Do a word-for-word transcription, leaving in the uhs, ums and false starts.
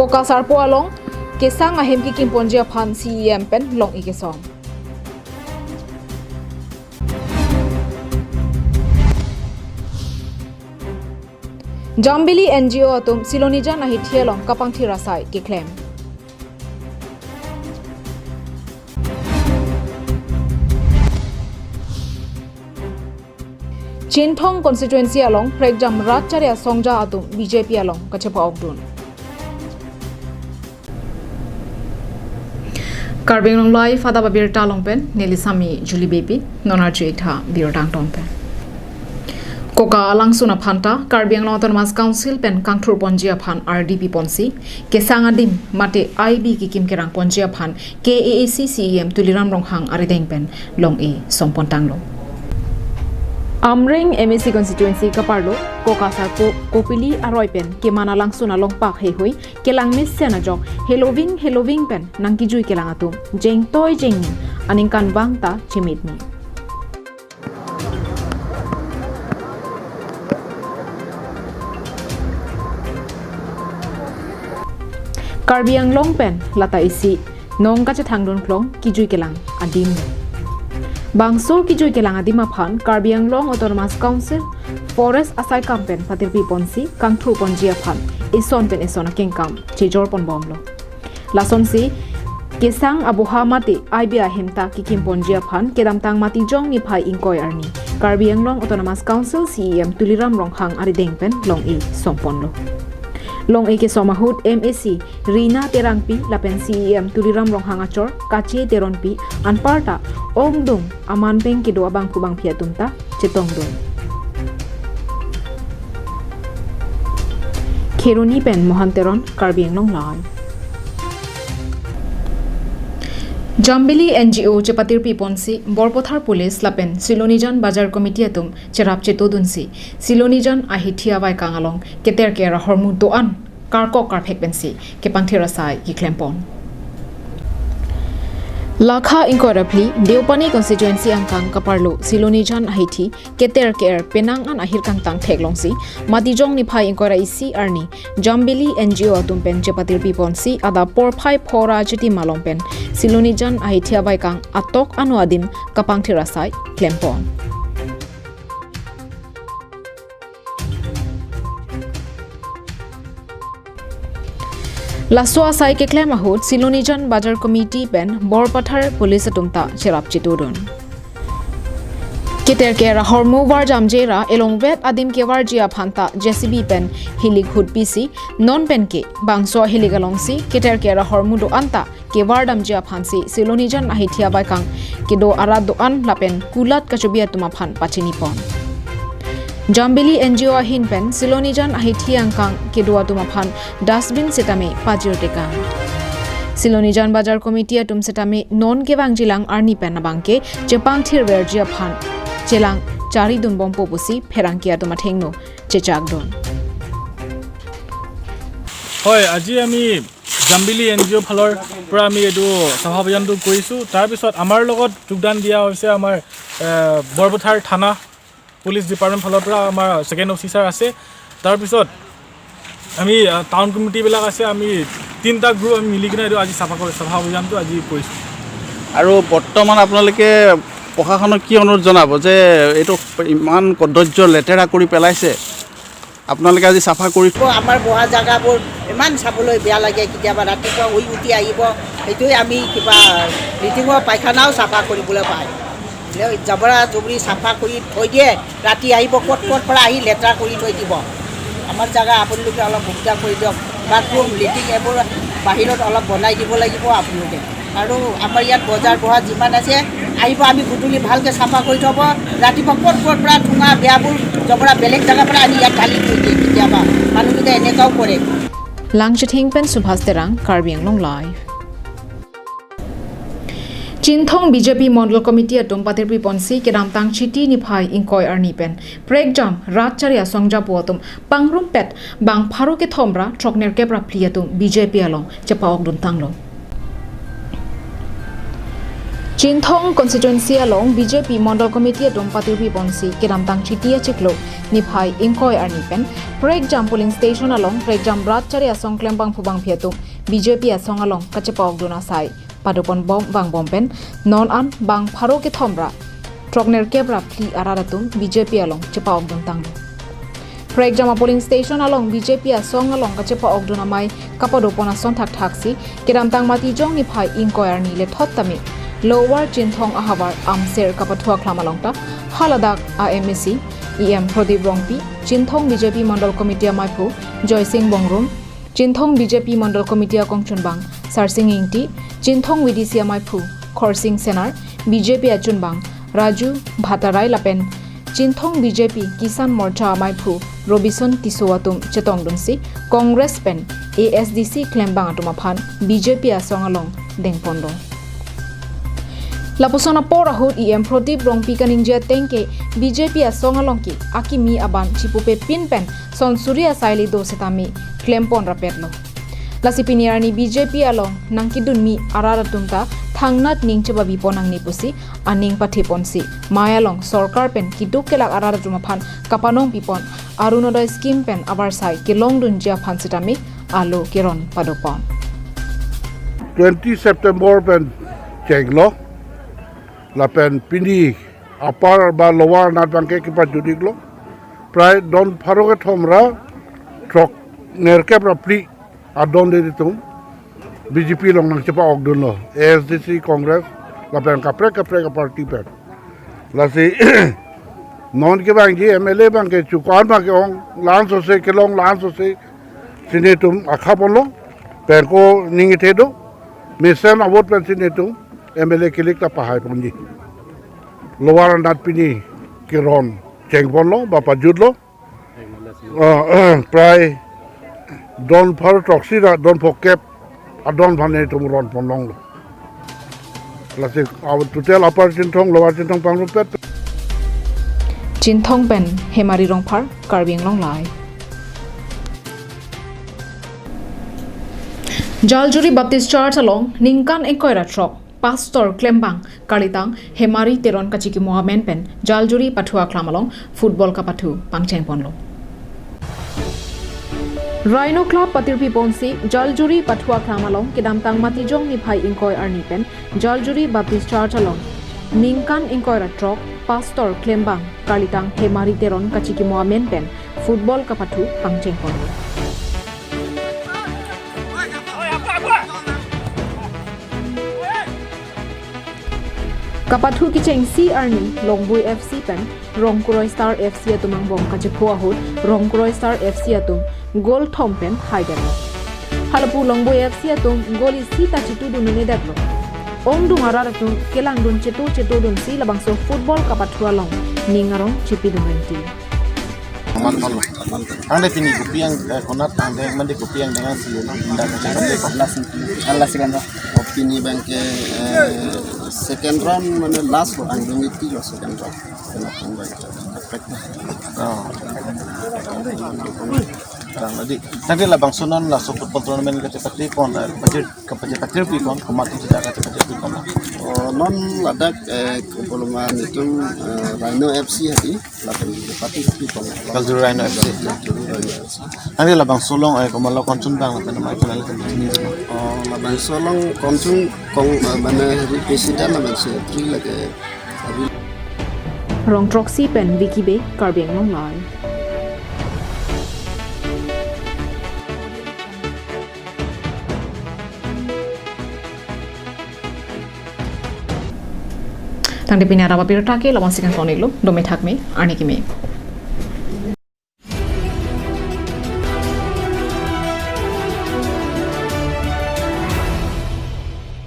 Koka Sarpo along kesang ahem kekimponji aphan C E M pen long-e kesom. Jambili N G O atum Silonijan ahithi along kapangthir asai keklem. Chinthong constituency along prekjam Rat Charya Songja atum B J P along kachepa-okdun. Karbi Anglong Live adap abirta along pen neli Sami Julie Beypi, non arju-ik tha birta angton pen. Koka alangsun aphanta Karbi Anglong Autonomous Council pen kangthurponji aphan ardi piponsi kesang adim mate I B kekim kerangponji aphan K A A C C E M Tuliram Ronghang arideng pen long-e sompontanglo. Amreng M A C constituency kaparlo Koka Sarpo Kopili aroi pen keman alangsun alongpak heihui kelang mesen ajok heloving heloving pen nangkijui kelang atum jengtoi jengni aningkanvang ta chimitmi. Karbi Anglong pen lata isi nong kachethangdun klong kijui kelang adim. Bangso kijui kelang adim aphan Karbi Anglong Autonomous Council Forest asaikam pen patirpiponsi kangthurponji aphan eson pen eson akengkam chejorponbomlo. Lasonsi kesang aboha mate I B ahem ta kekimponji aphan kedamtang Matijong niphai ingkoi arni Karbi Anglong Autonomous Council C E M Tuliram Ronghang arideng pen long-e somponlo. Long-e kesom ahut M A C Rina Terangpi lapen C E M Tuliram Ronghang achor Kache Teronpi anparta ongdung aman pen kedo abangphu bangphi atum ta chetongdun. Kheroni pen Mohan Teron, Karbi Anglong Live. Jambili N G O chepatirpiponsi Borpathar Police lapen Silonijan Bazar Committee atum cherap chetodunsi Silonijan ahithi avaikang along keter ke-er ahormu do-an karkok karphek pensi kepangthir asai keklempon. Lakha ingkoi ra phli Deopani constituency angkang kaparlo Silonijan ahithi keter ke-er penang an ahir kangtang theklongsi Matijong niphai ingkoi ra isi arni Jambili N G O atum pen chepatirpiponsi adap porphai phora chiti malom pen Silonijan ahithi avaikang atok ano adim kapangthir asai klempon. Laso asai keklem ahut Silonijan Bazar Committee pen Borpathar Police atum ta cherap chetodun. Keter ke-er ahormu varjamje ra elongvet adim kevarji aphan ta J C B pen hilik hutpisi non pen ke bangso hilik alongsi keter ke-er ahormu do-an ta kevardamji aphansi Silonijan ahithi avaikang kedo arat do-an lapen kulat kachobi atum aphan pachinipon. Jambili N G O ahin pen Silonijan ahithi angkang kedo atum aphan dustbin setame pajirtekang. Silonijan Bazar Committee atum setame non kevangjilang arni pen abangke chepangthirverji aphan chelang charidunbompo pusi pherangke atum athengno chechakdun. হয়, আজি আমি Jambili N G অ' ফালৰ পৰা আমি এইটো চাফা অভিযানটো কৰিছোঁ। তাৰপিছত আমাৰ লগত যোগদান দিয়া হৈছে আমাৰ, এ, বৰপথাৰ থানা পুলিচ ডিপাৰ্টমেণ্ট ফালৰ পৰা আমাৰ ছেকেণ্ড অ' চি ছাৰ আছে। তাৰপিছত আমি, আ, টাউন কমিটিবিলাক আছে, আমি তিনিটা গ্ৰুপ আমি মিলি কিনে এইটো আজি চাফা কৰি, চাফা অভিযানটো আজি কৰিছোঁ। আৰু বৰ্তমান আপোনালোকে প্ৰশাসনক কি অনুৰোধ জনাব যে এইটো ইমান কদৰ্য লেতেৰা কৰি পেলাইছে, আপোনালোকে আজি চাফা কৰি? আমাৰ বহা জেগাবোৰ ইমান চাবলৈ বেয়া লাগে, কেতিয়াবা ৰাতিপুৱা শুই উঠি আহিব, সেইটোৱে আমি কিবা লেট্ৰিনৰ পায়খানাও চাফা কৰিবলৈ পায়। জাবৰা জুবৰি চাফা কৰি থৈ দিয়ে, ৰাতি আহিব, ক'ত ক'ত পৰা আহি লেতেৰা কৰি থৈ দিব। আমাৰ জেগা আপোনালোকে অলপ সুবিধা কৰি দিয়ক, বাথৰুম, লেট্ৰিন এইবোৰ বাহিৰত অলপ বনাই দিব লাগিব আপোনালোকে। আৰু আমাৰ ইয়াত বজাৰ বহা যিমান আছে, আহিব, আমি গধূলি ভালকৈ চাফা কৰি থ'ব। ৰাতিপুৱা ক'ত ক'ত পৰা ঠুঙা বেয়াবোৰ জবৰা বেলেগ জেগাৰ পৰা আনি ইয়াত ঢালি থৈ দিয়ে কেতিয়াবা, মানুহকেইটা এনেকুৱাও কৰে। Langchithing pen Subhas Terang, Karbi Anglong Live. Chinthong B J P Mondol Committee atum patirpiponsi kedamtang Chiti niphai ingkoi arni pen prekjam Rat Charya Songja pu atum pangrumpet bang pharo kethom ra throknerkep ra phli atum B J P along chepa-okduntanglo. Chinthong constituency along B J P Mondol Committee atum patirpi ponsi kedamtang Chiti achiklo niphai ingkoi arni pen Prekjam polling station along Prekjam rat chari asong klembangphu bangphi atum B J P asong along kachepa-okdun asai padopon bom vangbom pen non an bang pharo kethom ra throknerkep ra phli arat atum B J P along chepa-okdun tanglo. Prekjam a polling station along B J P asong along kachepa-okdun amei kapadopon ason thakthaksi kedamtang Matijong niphai ingkoi arni lethot tame Lower Chinthong ahavar Amser kapathu aklam along ta haladak a M A C E M Prodip Rongpi, Chinthong B J P Mondol Committee ameiphu Joysing Bongrung, Chinthong B J P Mondol Committee akongchunbang Sarsing Ingti, Chinthong V D C ameiphu Khorsing Senar, B J P achunbang Raju Bhattarai lapen Chinthong B J P Kisan Morcha ameiphu Robison Tisso atum chetongdunsi Congress pen A S D C klembang atum aphan B J P asong along dengponlo. Lapuson apor ahut E M Prodip Rongpi kaningje ateng ke B J P asong along ke akimi aban chipupepin pen son suri asai le do setame klempon rapetlo. Lasi pini arni B J P along nangkedunmi arat atum ta thangnat ning chebabipon nangne pusi aning pathiponsi mei along sorkar pen keduk kelak arat atum aphan kapanongpipon Orunodoi scheme pen avarsai kelongdunji aphan setame alo keron padopon. Twenty September pen chenglo lapen pini upper ba lower nat bangke kepajut-iklo. Prai don pharo kethom ra throknerkep ra phli adon de atum B J P along nangchepa-okdunlo, A S D C, Congress lapen kaprek kaprek a-party pen. Lasi non kevangji M L A bangke chukan bangke ong la-an sose kelong la-an sose si netum akhaponlo, pen ko ning ithe do, mesen a-vote pensi netum M L A kilik ta pahaiponji. Lower nat pini keron chengponlo ba pajutlo. Ah, prai don pharo throksi ra don phokep adon aphan netum ronponlonglo. Lasi our total Upper Chinthong, Lower Chinthong pangrumpet. Chinthong pen Hemari Rongphar, Karbi Anglong Live. Jaljuri Baptist Church along ningkan ingkoi ra throk Pastor klembang kalitang Hemari Teron kachikimo amen pen Jaljuri pathu aklam along football kapathu pangchengponlo. Rhino Club patirpiponsi Jaljuri pathu aklam along kedamtang Matijong niphai ingkoi arni pen Jaljuri Baptist Church along ningkan ingkoi ra throk Pastor klembang kalitang Hemari Teron kachikimo amen pen football kapathu pangchengponlo. Kapathu kechengsi arni Longbui F C pen Rongkroi Star F C atum angbong kachepho ahut Rongkroi Star F C atum goal thom pen haidetlo. Halapu Longbui F C atum goal isi ta chetudun-edetlo. Ongdung arat atum kelangdun chetu chetudunsi labangso football kapathu along ning arong chipidun rengti. Aman tolo. Tangte pini kopi ang, eh, konat tangte mandi kopi angdeng si lo. Indah ko. Last, last, last kan. Oh, pini bangke, eh, second round mane last lo angdeng iti lo second round. Kenapa bangke? Oh. Tang tadi. Tangte labangso non laso football tournament kachepatirpon, eh, pajir, kapachepatirpikon, komat sida kachepatirpikon. Oh, non ladak, eh, kopoloma netum, eh, Rhino F C hadi. Lapen patirpikon. Jaljuri Rhino F C. Jaljuri Rhino F C. Tangte labangso along, eh, komatlo kongchunbang lapen amei komatlo kongchun. Oh, labangso along kongchun kong, eh, mane hari president lapen secretary lake hari. Rongtroksi pen Vicky Bey, Karbi Anglong Live. Tangte pini arap apirta ke labangsi kan konik lo, dome thakme, arni keme.